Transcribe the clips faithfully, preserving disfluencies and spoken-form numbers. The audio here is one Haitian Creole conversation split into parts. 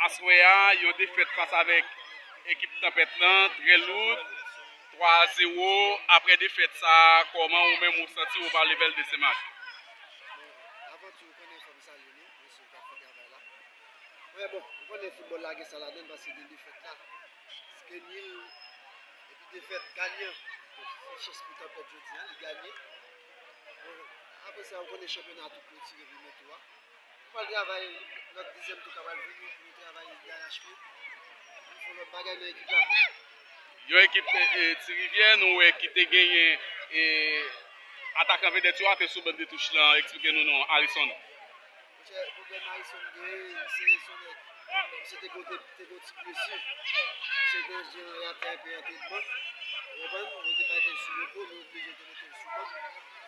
Aswè a, yon defèt fas avèk ekip Tanpèt lan, trè loud, twa a zewo. Apre defèt sa a, kòman ou menm ou santi w pa levèl de Senmak? Bon, avan tou, ou konnen fò m salye nou, mesye k ap fè travay la. Mwen, bon, ou konnen foutbòl la gen sa ladan l paske gen defèt la. Gen nil, epi defèt, ganyan. Bon, se chans pou Tanpèt jodi a, li ganye. Bon, apre sa, ou konnen chanpyona a tou klotire premye tou a. Nou pral travay lòt dezyèm tou ka pral vini pou nou travay darache pye. Nou fè lòt bagay nan ekip la. Yon ekip e, e, Ti Rivyè, nou wè ki te genyen e, atakan vedèt yo a te sou bann de touch lan. Eksplike nou non, Harrison. Monchè, pwoblèm Harrison genyen, misye se yon nèg, misye te gon, te, te gon ti blesi. Misye te jan atè enpe antrenman. Ou konprann? Yo te mete l sou repo, men yo oblije te mete l sou ban.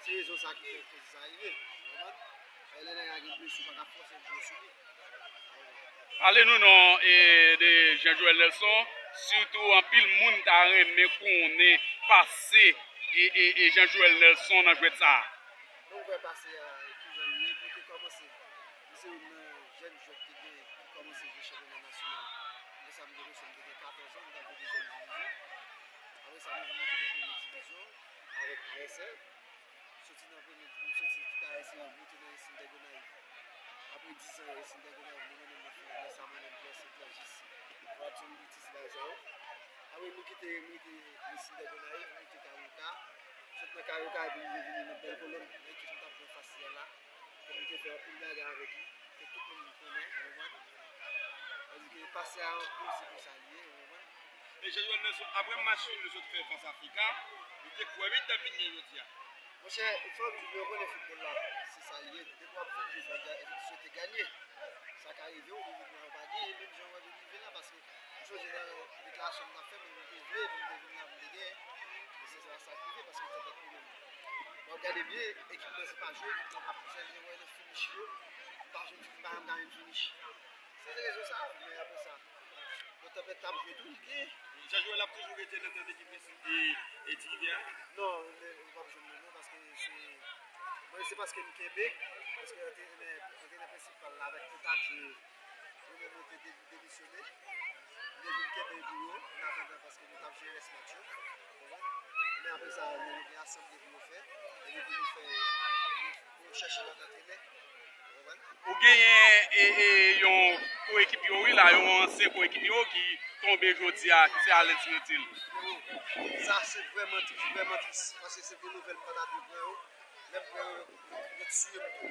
Se rezon sa ki fè koze sa rive. Ou konprann? Lè nèg la gen blesi, ou pa ka fòse l jwe sou li. Pale nou non e, de Jean Joël Nelson, sitou anpil moun ta renmen konnen pase e, e, e Jean Joël Nelson nan jwèt sa a. Bon, m wè pase a, kijan l ye, pou te kòmanse. Li se youn nan jèn jwè ki te gen, ki kòmanse jwe chanpyona nasyonal. Lè sa a, m te konsa, m te gen katòz an, m t ap jwe dezyèm divizyon. Apre sa, nou vin monte nan premye divizyon avèk A S L. Soti nan premye, m soti K S L, monte nan Racing de Gonayiv. Apre diz an Racing de Gonayiv, nou mennen m nan final. Lè sa a, m mennen m klase klase jis Watson Lutis Balzao. Apre nou kite, m rete Racing de Gonayiv, m rete Carioca. Sot nan Carioca, epi m revini nan Bèl Kolòn, nan ekip m t ap jwe fas li a la. Kòm m te fè anpil bagay avèk li, ke tout moun konnen, ou konprann? Sa di ke pase a anpil, se konsa li ye, ou konprann? E Jean Joël Nelson, apre match nil yo sot fè fas Afrika, yo te kwè wi t ap vin gen jodi a. Monchè, fò m di w, ou konnen foutbòl la, se sa l ye. Depi w ap vin jwe, fò w swete ganye. Sa ka rive w, ou vin la, ou pa genyen, menm jan w wè nou rive la, paske m sonje nan deklarasyon m t ap fè, mwen, m te vle, m te vin la, m te genyen. Men se pa sa k rive, paske se tèt nou menm. Lè w gade byen, ekip mwen se pa jwe, ekip mwen pa jwe, lè w wè nan finish yo, m pa jwenn, m pa janm ka jwenn finish. Se rezon sa, men apre sa, bon, Tanpèt t ap jwe tou, li gen. Jean Joël ap toujou rete nan tèt ekip e, e Ti Rivyè a? Non, men ou p ap jwenn li non, paske se, mwen, se paske m kenbe, paske antrenè, antrenè prensipal la avèk tout adjwen yo, yo menm yo te de-, demisyone. M te vin kenbe biwo, an atandan, paske nou t ap jere rès match yo. Ou konprann? Men apre sa, nou gen asanble pou nou fè, epi pou nou fè, pou nou chèche lòt antrenè. Ou konprann? Ou genyen e, e, yon koekipye w wi la, yon ansyen koekipye w ki tonbe jodi a, ki se Alex Netil. Sa se vrèman tris, vrèman tris. Paske se te nouvèl m pa t ap dwe pran yo. Lè m pran yo, yo tiye m tou.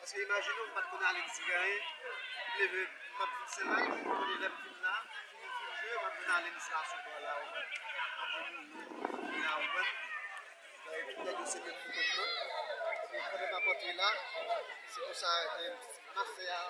Paske imajine w, m pa t konn ale m ti ganyen. M leve, m ap vin Senmak, m konnen lè m vin la, fini m fin jwe, m ap vin ale m sila sou bò la, ou konprann? M ap vin la, ou konprann? Tout nèg yo se menm pou menm nan. Epi pandan m ap antre la, se konsa, eh, m ap fè a.